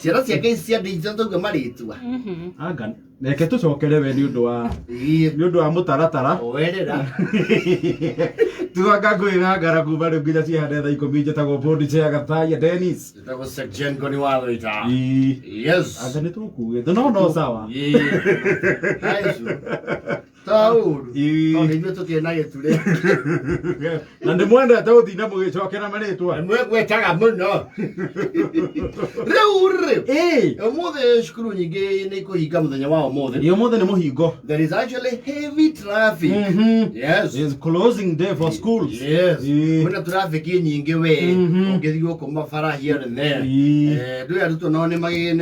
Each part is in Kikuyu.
Ciana ciake cia digital tauga marĩtwa. Anga reke tũcokere we nĩ ũndũ wa Ĩĩ. nĩ ũndũ wa mũtaratara. Oerera. Tuanga ngwĩra ngara kuma rĩu nginya cihande thaa 10 njĩtagwo Bondi Chair Gathaia Dennis. Njĩtagwo Sekjengo nĩ wathoita. Ĩĩ. Yes. Anga nĩ tũkugĩte no no sawa. Ĩĩ. Aicu. Taũru. Ĩĩ. Tondũ ithuĩ tũkĩrĩ na gĩturĩ. Na nĩ mwendete gũtinda mũgĩcokera marĩtwa. Mwegwetaga mũno. Rĩu rĩ. Ĩĩ. Ũmũthĩ cukuru nyingĩ nĩ ikũhinga mũthenya wa ũmũthĩ. Ĩĩ, ũmũthĩ nĩ mũhingo. There is actually heavy traffic. Yes. It's closing day for schools. Yes. Ĩĩ. Kwĩna traffic nyingĩ we. Ũngĩthiĩ gũkũ mabara here and there. Ĩĩ. Ndũĩ arutwo nao nĩ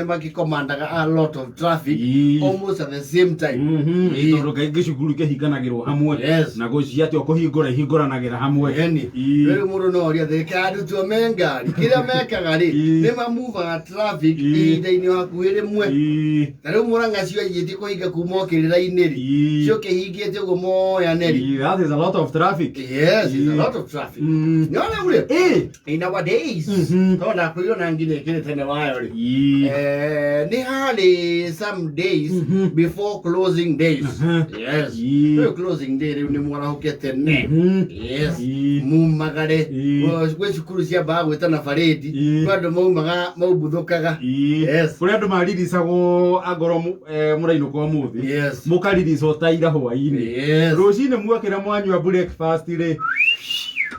magĩkomandaga a lot of traffic Ĩĩ. almost at the same time. Ĩĩ. Tondũ kaingĩ cukuru ikĩhinganagĩrwo hamwe. Yes. Na gũcia atĩ ũkũhingũra ihingũranagĩra hamwe. Eni. Ĩĩ. Rĩu mũndũ no orie atĩrĩ, kaĩ arutwo me ngari kĩrĩa mekaga rĩ Ĩĩ. nĩ mamuvaga traffic Ĩĩ. ihinda-inĩ hakuhĩ rĩmwe. Ĩĩ. Ta rĩu Murang'a cioigĩtie kũhinga kuma o kĩrĩra-inĩ rĩ Ĩĩ. ciũkĩhingĩte ũguo moyane rĩ. Ĩĩ, that is a lot of traffic. Yes, it's a Ĩĩ. lot of traffic. No rĩu rĩ Ĩĩ. in our days tondũ ndakwĩrwo na nginya ĩkĩrĩ tene wayo rĩ Ĩĩ. Nĩ harĩ some days before closing days. Yes. Ĩĩ. Rĩu closing day rĩu nĩ mwarahũke tene. Yes. Ĩĩ. Mumagare. Ĩĩ. Gwĩ cukuru ciambaga gwĩtana parade. Ĩĩ. Kwĩ andũ maumaga maumbuthũkaga. Ĩĩ. Yes. Kũrĩ andũ mariricagwo angorwo mũrainũka ũmũthĩ. Yes. Mũkariricwo ta ira hwainĩ. Yes. Rũcinĩ mwokĩra mwanyua breakfast rĩ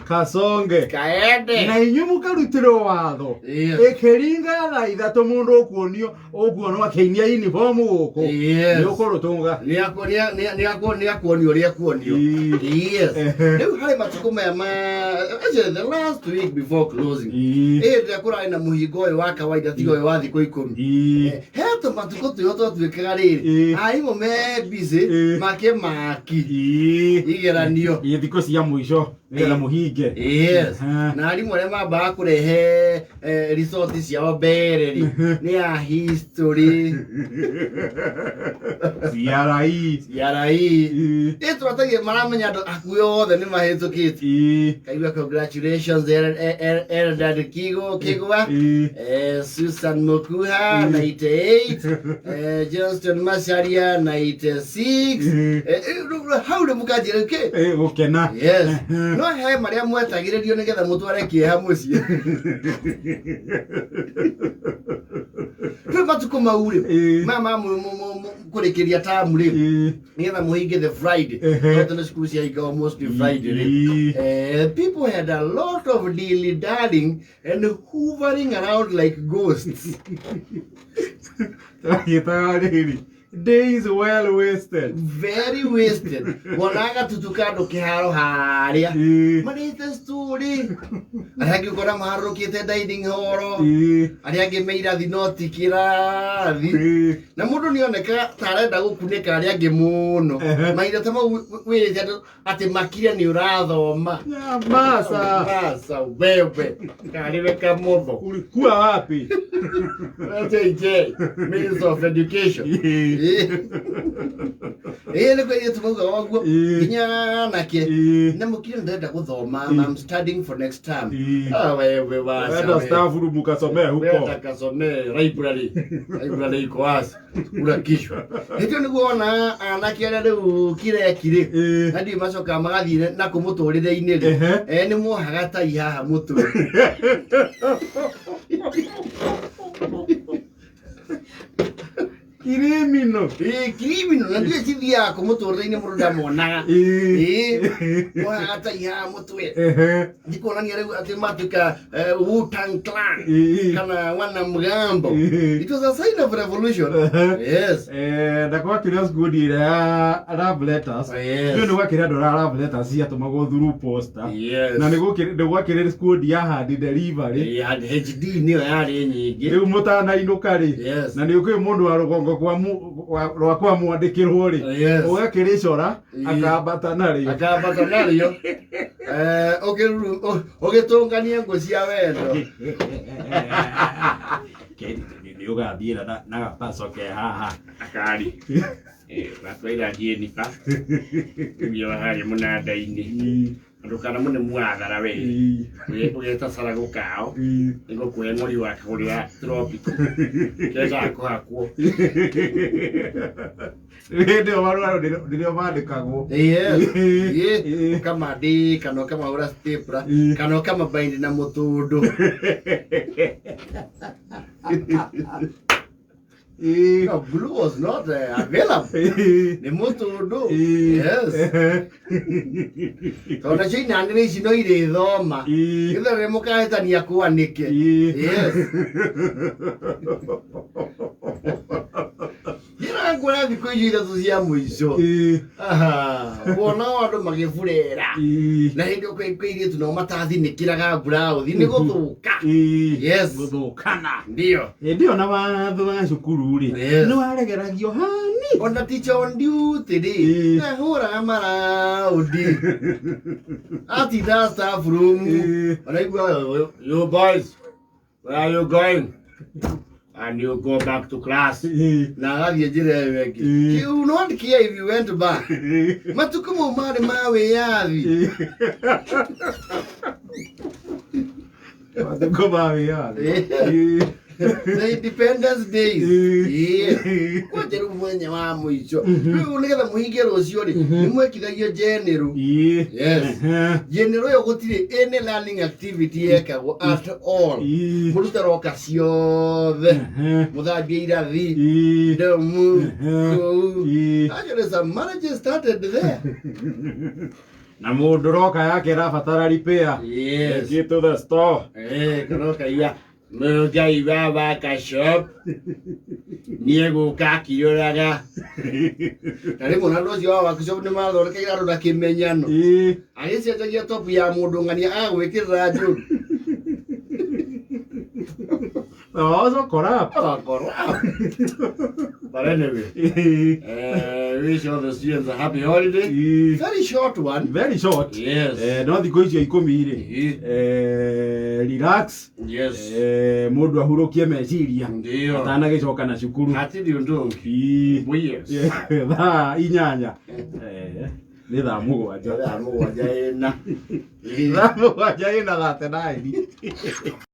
kasonge Kaende. na inyuĩ mũkarutĩrwo watho. Yes. Ĩkĩringa thaa 3 mũndũ ũkuonio ũkuonwo akĩinia uniform gũkũ. Yes. Nĩ ũkũrũtũnga. Nĩ akuonio ũrĩa akuonio. Ĩĩ. Yes. Ehe. Rĩu harĩ matukũ maya ma actually the last week before closing. Ĩĩ. Ĩĩ rĩrĩa kũrarĩ na mũhingo ũyũ wa kawaida tiga ũyũ wa thikũ 10. Ĩĩ. He tũmatukũ twĩho twatuĩkaga rĩrĩ Ĩĩ. arimũ me busy Ĩĩ. makĩmaki Ĩĩ. igeranio. Ĩĩ, thikũ cia mũico nĩgetha mũhinge. Yes. Ehe. Na arimũ arĩa mambaga kũrehe resort ciao mbere rĩ nĩ ya history, CRE. CRE. Ĩĩ. Ĩ tũratagia maramenya andũ hakuhĩ othe nĩ mahĩtũkĩte. Ĩĩ. Kaigua congratulations Eldad Kigo Kigwa. Ĩĩ. Susan Mukuha 98, Johnston Macharia 96. Hau rĩ mũkanjĩra kĩ? Ĩĩ, gũkena. Yes. No he marĩa mwetagĩrĩrio nĩgetha mũtware kĩeha mũciĩ. Rĩu matukũ mau rĩ Ĩĩ. maya ma kũrĩkĩria tamu rĩ Ĩĩ. nĩgetha mũhinge the Friday. Ehe. Tondũ nĩ cukuru ciahinga almost Friday rĩ. Ĩĩ. People had a lot of dilly dallying and hovering around like ghosts. Tũragĩtaga rĩrĩ days well wasted. Very wasted. Wonaga gatutu ka andũ kĩharo harĩa. Ĩĩ. Marĩte story. Arĩa angĩ ũkona maharũrũkĩte dining hall. Ĩĩ. Arĩa angĩ me irathi no ti kĩrathi. Ĩĩ. Na mũndũ nĩ oneka ta arenda gũkunĩka arĩa angĩ mũno. Ehe. Mahinda ta mau wĩrĩte andũ atĩ makire nĩ ũrathoma. Nyamaza. Masa wewe. Karĩwe kamũtho. Ulikuwa wapi? JJ, Minister of Education. Ĩĩ. Ĩĩ nĩ kwĩrĩtu mauga ũguo Ĩĩ. nginya anake Ĩĩ. na mũkire ndĩrenda gũthoma Ĩĩ. I'm studying for next term. Ĩĩ. Ah, wewe wacha. Enda wewe. staff room ukasomee huko. Wenda kasomee library. Library iko wazi. Ura kichwa. Hĩndĩ ĩyo nĩguo wona anake arĩa rĩu kireki rĩ. Ĩĩ. Na ndiũĩ macokaga magathiĩ na kũ mũtũrĩre-inĩ rĩ. Ehe. Nĩ mohaga tai haha mũtwe. Kirimino. Ĩĩ, criminal na ndiũĩ cithiaga kũ mũtũrĩre-inĩ mũndũ ndamonaga. Ĩĩ. Ĩĩ, mohaga tai haha mũtwe. Ehe. Ndikuonania rĩu atĩ matuĩka Wu-Tang Clan Ĩĩ. kana wanamgambo. Ĩĩ. It was a sign of revolution. Ehe. Yes. Na gwakĩrĩ squad ĩrĩa ya love letters. Yes. Nĩ gwakĩrĩ andũ arĩa love letters ciatũmagwo through posta. Yes. Na nĩ gwakĩrĩ squad ya hand delivery. Ĩĩ, and HD nĩyo yarĩ nyingĩ. Rĩu mũtanainũka rĩ. Yes. Na nĩ ũkĩũĩ mũndũ wa rũgongo rwa kwa mwandĩkĩrwo rĩ. Yes. Ũgakĩrĩcora Ĩĩ. akambata narĩo. Akambata narĩo. Ũgĩtũnganie ngũ cia wendo. Nĩ ũgathiĩra na gabaco ke haha. Akari. Batwaira thiĩ niba. Nginya harĩa mũnanda-inĩ. Ĩĩ. Ndũkanamũne mwathara we. Ũgeta caragũ kao. Nĩngũkũhe ng'ori wa kũrĩa tropical. Kendaga kũhakwo. Hĩndĩ ĩyo marũa nĩrĩo mandĩkagwo. Yes. Ĩĩ. Ũkamandĩka na ũkamahũra stapler kana ũkamabaindi na mũtũndũ. No, glue was not available. Nĩ mũtũndũ. Yes. Tondũ nacio inandĩrĩ ici no irĩthoma. Nĩgetha rĩrĩa mũkahĩtania kwanĩke. Yes. Ndĩrangũra thikũ icio ithatũ cia mũico. Aha, Kuona o andũ magĩburera. Na hĩndĩ ĩyo kwĩ airĩtu nao matathinĩkĩraga mburauthi nĩ gũthũka. Yes. Gũthũkana. Ndio. Hĩndĩ ĩyo na watho wa cukuru rĩ Yes. nĩ waregeragio hani. Ona teacher on duty rĩ ahũraga maraũndi. Atinda staff room. Araigua you boys, where are you going? And you go back to class. Na agathiĩ njĩra ĩyo ĩngĩ. You will not care if you went back. Matukũ mau marĩ ma wĩyathi. Matukũ ma wĩyathi. The Independence Days. Yeah. Kwanja rĩu mũthenya wa mũico. Rĩu nĩgetha mũhingie rũciũ rĩ, nĩ mwekithagio njenĩrũ. Yes. Njenĩrũ ĩyo gũtirĩ any learning activity yekagwo at all. Mũrute roka ciothe. Mũthambie irathi. Ndemu. Kũu. Actually, some marriages started there. Na mũndũ roka yake ĩrabatara repair. Yes. Get to the store. Eh, kana ũkaigua mũngai wa workshop niegũka akĩũraga na rĩmwe na andũ acio a workshop nĩ mathondekagĩra andũ na kĩmenyano agĩcenjagia top ya mũndũ ng'ania agagwĩkĩrĩra njũru. Also corrupt. Agakorwo. But anyway, wish all the students a happy holiday. Very short one. Very short. Yes. No thikũ icio ikũmi rĩ, relax. Yes. Mũndũ ahurũkie meciria Ndio. atanagĩcoka na cukuru. Hatirĩ ũndũ ũngĩ. Yes. Thaa 8. Nĩ thaa 7. Thaa 7 ĩna. Thaa 7 ĩna 39.